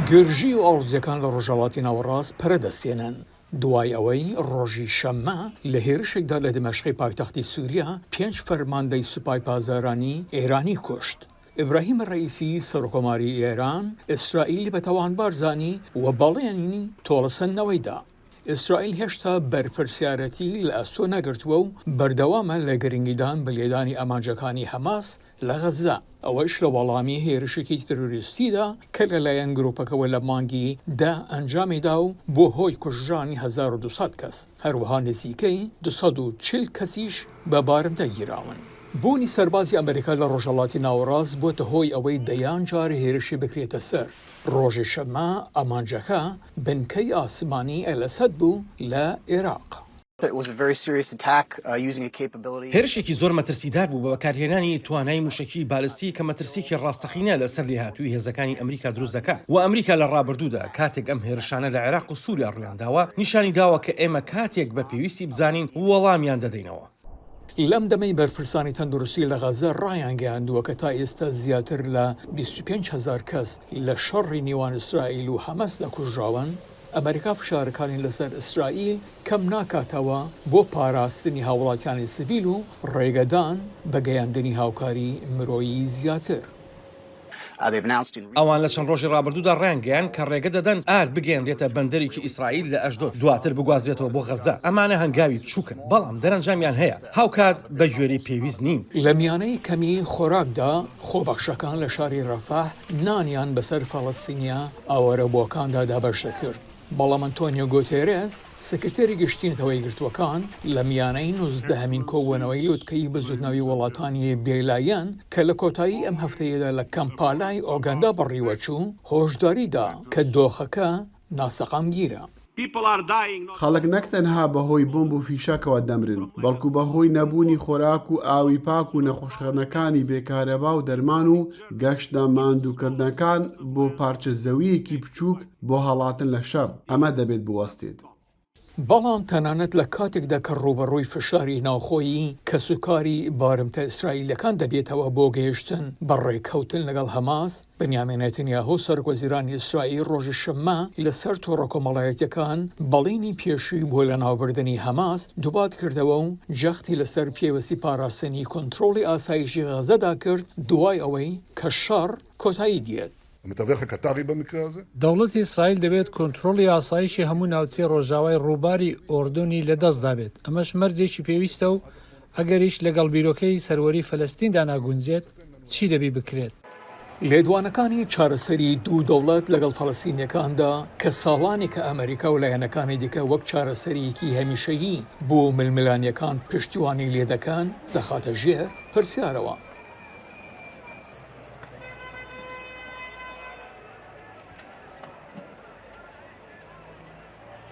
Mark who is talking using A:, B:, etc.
A: گرژی و ئاڵۆزییەکان لە ڕۆژهەڵاتی ناوەڕاست پەرە دەستێنن، دوای ئەوەی ڕۆژی شەممە لە هێرشێکدا لە دیمەشقی پایتەختی سووریا پێنج فەرماندەی سوپای پاسدارانی ئێرانی کوشت. ئیبراهیم ڕەئیسی، سەرۆککۆماری ئێران، ئیسرائیلی بە تاوانبار زانی و بەڵێنی تۆڵەسەندنەوەی دا. ئیسرائیل هێشتا بەرپرسیارەتی لە ئەستۆ نەگرتووە و بەردەوامە لە گرنگیدان بە لێدانی ئامانجەکانی حەماس لە غەززە، ئەوەش لە وەڵامی هێرشێکی تیرۆریستیدا کە لەلایەن گروپەکەوە لە مانگی دە ئەنجامیدا و بووە هۆی کوژرانی 1200 کەس، هەروەها نزیکەی 240 کەسیش بە بارمتە گیراون. بوونی سەربازی ئەمریکا لە ڕۆژهەڵاتی ناوەڕاست بووەتە هۆی ئەوەی دەیان جار هێرشی بکرێتە سەر. ڕۆژی شەممە ئامانجەکە بنکەی ئاسمانی ئەلئەسەد بوو لە عێراق.
B: هێرشێکی زۆر مەترسیدار بوو بە بەکارهێنانی توانای موشەکی بالستی کە مەترسییەکی ڕاستەقینە لەسەر لێهاتوویی هێزەکانی ئەمریکا دروست دەکات و ئەمریکا لە ڕابردوودا کاتێک ئەم هێرشانە لە عێراق و سوریا ڕوویانداوە نیشانی داوە کە ئێمە کاتێک بە پێویستی بزانین وەڵامیان دەدەینەوە.
A: لەم دەمەی بەرپرسانی تەندروستی لە غەززە ڕایانگەیاندووە کە تا ئێستا زیاتر لە 25 هەزار کەس لە شەڕی نێوان ئیسرائیل و حەمەسدا کوژراون، ئەمەریکا فشارەکانی لەسەر ئیسرائیل کەم ناکاتەوە بۆ پاراستنی هاوڵاتیانی سڤیل و ڕێگەدان بە گەیاندنی هاوکاری مرۆیی زیاتر.
B: ئەوان لە چەند ڕۆژی ڕابردوودا ڕایانگەیاند کە ڕێگە دەدەن ئارد بگەیەنرێتە بەندەرێکی ئیسرائیل لە ئەشدۆد، دواتر بگوازرێتەوە بۆ غەززە. ئەمانە هەنگاوی بچووکن، بەڵام دەرەنجامیان هەیە، هاوکات بە گوێرەی پێویست نین.
A: لە میانەی کەمیی خۆراکدا، خۆبەخشەکان لە شاری ڕەفەح نانیان بەسەر فەڵەستینییە ئاوارەبووەکاندا دابەش دەکرد، بەڵام ئەنتۆنیۆ گۆتێرێس، سکرتێری گشتی نەتەوە یەکگرتووەکان لە میانەی نۆزدەهەمین کۆبوونەوەی لوتکەی بزووتنەوەی وڵاتانی بێلایەن کە لە کۆتایی ئەم هەفتەیەدا لە کەمپالای ئۆگەندا بەڕیوەچوو، هۆشداری دا کە دۆخەکە ناسەقامگیرە.
C: خەڵک نەک تەنها بەهۆی بۆمب و فیشەکەوە دەمرن، بەڵکو بەهۆی نەبوونی خۆراک و ئاوی پاک و نەخۆشخانەکانی بێ کارەبا و دەرمان و گەشتە ماندووکردنەکان بۆ پارچە زەوییەکی بچووک بۆ هەڵاتن لە شەڕ، ئەمە دەبێت بوەستێت.
A: بەڵام تەنانەت لە کاتێکدا کە ڕووبەڕووی فشاری ناوخۆیی کەسوکاری بارمتە ئیسرائیلییەکان دەبێتەوە بۆ گەیشتن بە ڕێککەوتن لەگەڵ حەماس، بنیامین نێتنیاهۆ سەرۆکوەزیرانی ئیسرائیل ڕۆژی شەممە لەسەر تۆڕە کۆمەڵایەتییەکان بەڵێنی پێشووی بۆ لەناوبردنی حەماس دووپات کردەوە و جەختی لەسەر پێویستی پاراستنی کۆنترۆڵی ئاسایشی غەززەدا کرد دوای ئەوەی کە شەڕ کۆتایی دێت.
D: المتوخ القطري بمكرة هذا.
E: دەوڵەتی ئیسرائیل دەبێت کۆنترۆڵی ئاسایشی هەموو ناوچەی ڕۆژاوای ڕووباری ئۆردۆنی لەدەستدا بێت، ئەمەش مەرجێکی پێویستە و ئەگەریش لەگەڵ بیرۆکەی سەروەری فەلەستیندا ناگونجێت، چی دەبی بکرێت؟
A: لێدوانەکانی چارەسەری دوو دەوڵەت لەگەڵ فەلەستینیەکاندا کە ساڵانێکە ئەمەریکا و لایەنەکانی دیکە وەک چارەسەریەکی هەمیشەیی بۆ ململانیەکان پشتیوانی لێدەکەن، دەخاتە ژێر پرسیارەوە.